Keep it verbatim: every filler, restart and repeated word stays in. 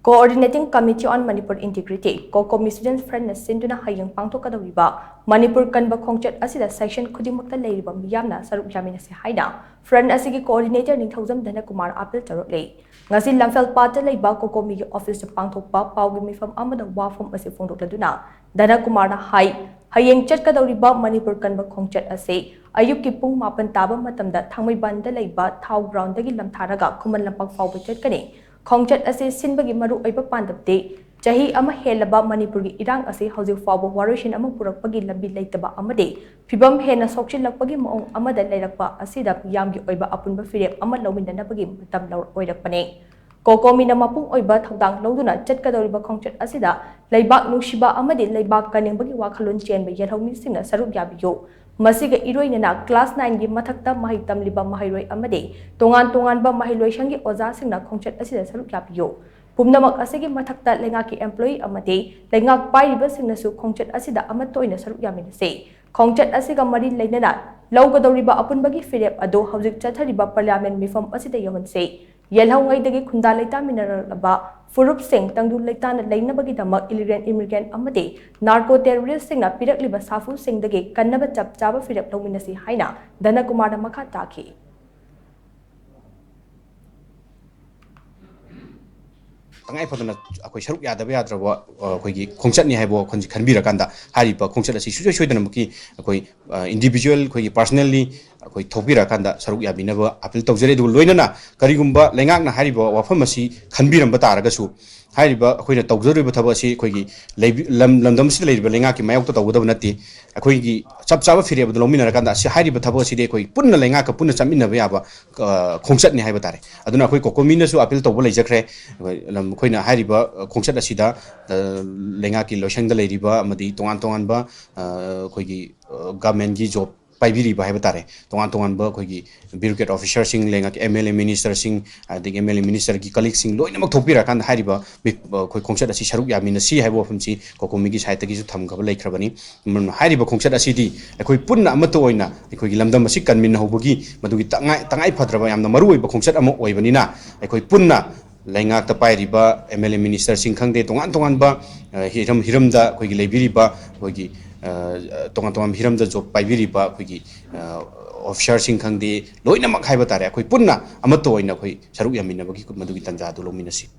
Coordinating Committee on Manipur Integrity, COCOMI Students Front ꯅ ꯁꯤꯟꯗꯨꯅ ꯍꯌꯦꯡ ꯄꯥꯡꯊꯣꯛꯀꯗꯧꯔꯤꯕ ꯃꯅꯤꯄꯨꯔ ꯀꯟꯕ ꯈꯣꯡꯆꯠ ꯑꯁꯤꯗ section ꯈꯨꯗꯤꯡꯃꯛꯇ ꯂꯩꯔꯤꯕ ꯃꯤꯌꯥꯝꯅ ꯁꯔꯨꯛ ꯌꯥꯃꯤꯟꯅꯁꯤ ꯍꯥꯏꯅ Front ꯑꯁꯤꯒꯤ coordinator ꯅꯤꯡꯊꯧꯖꯝ ꯙꯅꯀꯨꯃꯥꯔ ꯑꯥꯄꯤꯜ ꯇꯧꯔꯛꯂꯤ꯫ ꯉꯁꯤ ꯂꯝꯐꯦꯜꯄꯥꯠꯇ ꯂꯩꯕ COCOMI ꯒꯤ office ꯇ ꯄꯥꯡꯊꯣꯛꯄ ꯄꯥꯎꯒꯤ ꯃꯤꯐꯝ ꯑꯃꯗ ꯋꯥꯐꯝ ꯑꯁꯤ ꯐꯣꯡꯗꯣꯛꯂꯗꯨꯅ ꯙꯅꯀꯨꯃꯥꯔꯅ ꯍꯥꯏ, ꯍꯌꯦꯡ ꯆꯠꯀꯗꯧꯔꯤꯕ ꯃꯅꯤꯄꯨꯔ ꯀꯟꯕ ꯈꯣꯡꯆꯠ ꯑꯁꯤ ꯑꯌꯨꯛꯀꯤ ꯄꯨꯡ ꯃꯥꯄꯟ ꯇꯥꯕ ꯃꯇꯝꯗ ꯊꯥꯡꯃꯩꯕꯟꯗ ꯂꯩꯕ ꯊꯥꯎ ground ꯗꯒꯤ ꯂꯝꯊꯥꯔꯒ ꯈꯨꯃꯟ ꯂꯝꯄꯥꯛ ꯐꯥꯎꯕ ꯆꯠꯀꯅꯤ꯫ ꯈꯣꯡꯆꯠ ꯑꯁꯤ ꯁꯤꯟꯕꯒꯤ ꯃꯔꯨꯑꯣꯏꯕ ꯄꯥꯟꯗꯝꯗꯤ ꯆꯍꯤ ꯑꯃ ꯍꯦꯜꯂꯕ ꯃꯅꯤꯄꯨꯔꯒꯤ ꯏꯔꯥꯡ ꯑꯁꯤ ꯍꯧꯖꯤꯛ ꯐꯥꯎꯕ ꯋꯥꯔꯣꯏꯁꯤꯟ ꯑꯃ ꯄꯨꯔꯛꯄꯒꯤ ꯂꯝꯕꯤ ꯂꯩꯇꯕ ꯑꯃꯗꯤ ꯐꯤꯕꯝ ꯍꯦꯟꯅ ꯁꯣꯛꯆꯤꯜꯂꯛꯄꯒꯤ ꯃꯑꯣꯡ ꯑꯃꯗ ꯂꯩꯔꯛꯄ ꯑꯁꯤꯗ ꯃꯤꯌꯥꯝꯒꯤ ꯑꯣꯏꯕ ꯑꯄꯨꯟꯕ ꯐꯤꯔꯦꯞ ꯑꯃ ꯂꯧꯃꯤꯟꯅꯅꯕꯒꯤ ꯃꯇꯝ ꯂꯧ-, ꯑꯣꯏꯔꯛꯄꯅꯤ꯫ COCOMI ꯅ ꯃꯄꯨꯡ ꯑꯣꯏꯕ ꯊꯧꯗꯥꯡ ꯂꯧꯗꯨꯅ ꯆꯠꯀꯗꯧꯔꯤꯕ ꯈꯣꯡꯆꯠ ꯑꯁꯤꯗ ꯂꯩꯕꯥꯛ ꯅꯨꯡꯁꯤꯕ ꯑꯃꯗꯤ ꯂꯩꯕꯥꯛ ꯀꯟꯅꯤꯡꯕꯒꯤ ꯋꯥꯈꯜꯂꯣꯟ ꯆꯦꯟꯕ ꯌꯦꯜꯍꯧꯃꯤꯁꯤꯡꯅ ꯁꯔꯨꯛ ꯌꯥꯕꯤꯌꯨ꯫ ꯃꯁꯤꯒ ꯏꯔꯣꯏꯅꯅ class nine ꯒꯤ ꯃꯊꯛꯇ ꯃꯍꯩ ꯇꯝꯂꯤꯕ ꯃꯍꯩꯔꯣꯏ ꯑꯃꯗꯤ ꯇꯣꯉꯥꯟ ꯇꯣꯉꯥꯟꯕ ꯃꯍꯩꯂꯣꯏꯁꯪꯒꯤ ꯑꯣꯖꯥꯁꯤꯡꯅ ꯈꯣꯡꯆꯠ ꯑꯁꯤꯗ ꯁꯔꯨꯛ ꯌꯥꯕꯤꯌꯨ꯫ ꯄꯨꯝꯅꯃꯛ ꯑꯁꯤꯒꯤ ꯃꯊꯛꯇ ꯂꯩꯉꯥꯛꯀꯤ employee ꯑꯃꯗꯤ ꯂꯩꯉꯥꯛ ꯄꯥꯏꯔꯤꯕꯁꯤꯡꯅꯁꯨ ꯈꯣꯡꯆꯠ ꯑꯁꯤꯗ ꯑꯃꯠꯇ ꯑꯣꯏꯅ ꯁꯔꯨꯛ ꯌꯥꯃꯤꯟꯅꯁꯤ꯫ ꯈꯣꯡꯆꯠ ꯑꯁꯤꯒ ꯃꯔꯤ ꯂꯩꯅꯅ ꯂꯧꯒꯗꯧꯔꯤꯕ ꯑꯄꯨꯟꯕꯒꯤ ꯐꯤꯔꯦꯞ ꯑꯗꯨ ꯍꯧꯖꯤꯛ ꯆꯠꯊꯔꯤꯕ parliament ꯃꯤꯐꯝ ꯑꯁꯤꯗ ꯌꯧꯍꯟꯁꯤ꯫ ꯌꯦꯜꯍꯧꯉꯩꯗꯒꯤ ꯈꯨꯟꯗꯥ ꯂꯩꯇꯥꯃꯤꯟꯅꯔꯛꯂꯕ ꯐꯨꯔꯨꯞꯁꯤꯡ ꯇꯪꯗꯨ ꯂꯩꯇꯥꯅ ꯂꯩꯅꯕꯒꯤꯗꯃꯛ illegal immigrant ꯑꯃꯗꯤ narco terrorist ꯁꯤꯡꯅ ꯄꯤꯔꯛꯂꯤꯕ ꯁꯥꯐꯨꯁꯤꯡꯗꯒꯤ ꯀꯟꯅꯕ ꯆꯞ ꯆꯥꯕ ꯐꯤꯔꯦꯞ ꯂꯧꯃꯤꯟꯅꯁꯤ ꯍꯥꯏꯅ ꯙꯅꯀꯨꯃꯥꯔꯅ ꯃꯈꯥ ꯇꯥꯈꯤ꯫ ꯇꯉꯥꯏ ꯐꯗꯅ ꯑꯩꯈꯣꯏ ꯁꯔꯨꯛ ꯌꯥꯗꯕ ꯌꯥꯗ꯭ꯔꯕ, ꯑ, ꯑꯩꯈꯣꯏꯒꯤ ꯈꯣꯡꯆꯠꯅꯤ ꯍꯥꯏꯕ ꯋꯥꯈꯜꯁꯤ ꯈꯟꯕꯤꯔꯀꯥꯟꯗ ꯍꯥꯏꯔꯤꯕ ꯈꯣꯡꯆꯠ ꯑꯁꯤ ꯁꯨꯡꯁꯣꯏ ꯁꯣꯏꯗꯅꯃꯛꯀꯤ ꯑꯩꯈꯣꯏ, ꯑ, individual ꯑꯩꯈꯣꯏꯒꯤ personally ꯑꯩꯈꯣꯏ ꯊꯣꯛꯄꯤꯔꯀꯥꯟꯗ ꯁꯔꯨꯛ ꯌꯥꯕꯤꯅꯕ appeal ꯇꯧꯖꯔꯤ꯫ ꯑꯗꯨꯒ ꯂꯣꯏꯅꯅ ꯀꯔꯤꯒꯨꯝꯕ ꯂꯩꯉꯥꯛꯅ ꯍꯥꯏꯔꯤꯕ ꯋꯥꯐꯝ ꯑꯁꯤ ꯈꯟꯕꯤꯔꯝꯕ ꯇꯥꯔꯒꯁꯨ ꯍꯥꯏꯔꯤꯕ ꯑꯩꯈꯣꯏꯅ ꯇꯧꯖꯔꯤꯕ ꯊꯕꯛ ꯑꯁꯤ ꯑꯩꯈꯣꯏꯒꯤ ꯂꯩꯕꯤ-, ꯂꯝ-, ꯂꯝꯗꯝ ꯑꯁꯤꯗ ꯂꯩꯔꯤꯕ ꯂꯩꯉꯥꯛꯀꯤ ꯃꯥꯌꯣꯛꯇ ꯇꯧꯒꯗꯕ ꯅꯠꯇꯦ꯫ ꯑꯩꯈꯣꯏꯒꯤ ꯆꯞ ꯆꯥꯕ ꯐꯤꯔꯦꯞ ꯑꯗꯨ ꯂꯧꯃꯤꯟꯅꯔꯀꯥꯟꯗ ꯑꯁꯤ ꯍꯥꯏꯔꯤꯕ ꯊꯕꯛ ꯑꯁꯤꯗꯤ ꯑꯩꯈꯣꯏ ꯄꯨꯟꯅ ꯂꯩꯉꯥꯛꯀ ꯄꯨꯟꯅ ꯆꯠꯃꯤꯟꯅꯕ ꯌꯥꯕ, ꯑ, ꯈꯣꯡꯆꯠꯅꯤ ꯍꯥꯏꯕ ꯇꯥꯔꯦ꯫ ꯑꯗꯨꯅ ꯑꯩꯈꯣꯏ COCOMI ꯅꯁꯨ appeal ꯇꯧꯕ ꯂꯩꯖꯈ꯭ꯔꯦ꯫ ꯑꯩꯈꯣꯏ ꯂꯝ-, ꯑꯩꯈꯣꯏꯅ ꯍꯥꯏꯔꯤꯕ, ꯑ, ꯈꯣꯡꯆꯠ ꯑꯁꯤꯗ, ꯑ, ꯂꯩꯉꯥꯛꯀꯤ ꯂꯣꯏꯁꯪꯗ ꯂꯩꯔꯤꯕ ꯑꯃꯗꯤ ꯇꯣꯉꯥꯟ ꯇꯣꯉꯥꯟꯕ, ꯑ, ꯑꯩꯈꯣꯏꯒꯤ, ꯑ, government ꯀꯤ job ꯄꯥꯏꯕꯤꯔꯤꯕ ꯍꯥꯏꯕ ꯇꯥꯔꯦ, ꯇꯣꯉꯥꯟ ꯇꯣꯉꯥꯟꯕ ꯑꯩꯈꯣꯏꯒꯤ bureaucrat officer ꯁꯤꯡ, ꯂꯩꯉꯥꯛꯀꯤ MLA minister ꯁꯤꯡ, ꯑꯗꯒꯤ MLA minister ꯒꯤ colleague ꯁꯤꯡ ꯂꯣꯏꯅꯃꯛ ꯊꯣꯛꯄꯤꯔꯀꯥꯟꯗ ꯍꯥꯏꯔꯤꯕ ꯃꯤ-, ꯑꯩꯈꯣꯏ ꯈꯣꯡꯆꯠ ꯑꯁꯤ ꯁꯔꯨꯛ ꯌꯥꯃꯤꯟꯅꯁꯤ ꯍꯥꯏꯕ ꯋꯥꯐꯝꯁꯤ COCOMI ꯒꯤ side ꯇꯒꯤꯁꯨ ꯊꯝꯈꯕ ꯂꯩꯈ꯭ꯔꯕꯅꯤ꯫ ꯃꯔꯝꯅ ꯍꯥꯏꯔꯤꯕ ꯈꯣꯡꯆꯠ ꯑꯁꯤꯗꯤ ꯑꯩꯈꯣꯏ ꯄꯨꯟꯅ ꯑꯃꯠꯇ ꯑꯣꯏꯅ ꯑꯩꯈꯣꯏꯒꯤ ꯂꯝꯗꯝ ꯑꯁꯤ ꯀꯟꯃꯤꯟꯅꯍꯧꯕꯒꯤ ꯃꯗꯨꯒꯤ ꯇꯉꯥꯏ-, ꯇꯉꯥꯏ ꯐꯗ꯭ꯔꯕ ꯌꯥꯝꯅ ꯃꯔꯨꯑꯣꯏꯕ ꯈꯣꯡꯆꯠ ꯑꯃ ꯑꯣꯏꯕꯅꯤꯅ ꯑꯩꯈꯣꯏ ꯄꯨꯟꯅ ꯂꯩꯉꯥꯛꯇ ꯄꯥꯏꯔꯤꯕ ꯑꯦꯝ ꯑꯦꯜ ꯑꯦ ꯃꯤꯅꯤꯁꯇꯔꯁꯤꯡ ꯈꯪꯗꯦ, ꯇꯣꯉꯥꯟ ꯇꯣꯉꯥꯟꯕ ꯍꯤꯔꯝ ꯍꯤꯔꯝꯗ ꯑꯩꯈꯣꯏꯒꯤ ꯂꯩꯕꯤꯔꯤꯕ ꯑꯩꯈꯣꯏꯒꯤ ꯇꯣꯉꯥꯟ ꯇꯣꯉꯥꯟꯕ ꯍꯤꯔꯝꯗ ꯖꯣꯕ ꯄꯥꯏꯕꯤꯔꯤꯕ ꯑꯩꯈꯣꯏꯒꯤ ꯑꯣꯐꯤꯁꯥꯔꯁꯤꯡ ꯈꯪꯗꯦ, ꯂꯣꯏꯅꯃꯛ ꯍꯥꯏꯕ ꯇꯥꯔꯦ, ꯑꯩꯈꯣꯏ ꯄꯨꯟꯅ ꯑꯃꯠꯇ ꯑꯣꯏꯅ ꯑꯩꯈꯣꯏ ꯁꯔꯨꯛ ꯌꯥꯃꯤꯟꯅꯕꯒꯤ ꯃꯗꯨꯒꯤ ꯇꯥꯟꯖꯥ ꯑꯗꯨ ꯂꯧꯃꯤꯟꯅꯁꯤ꯫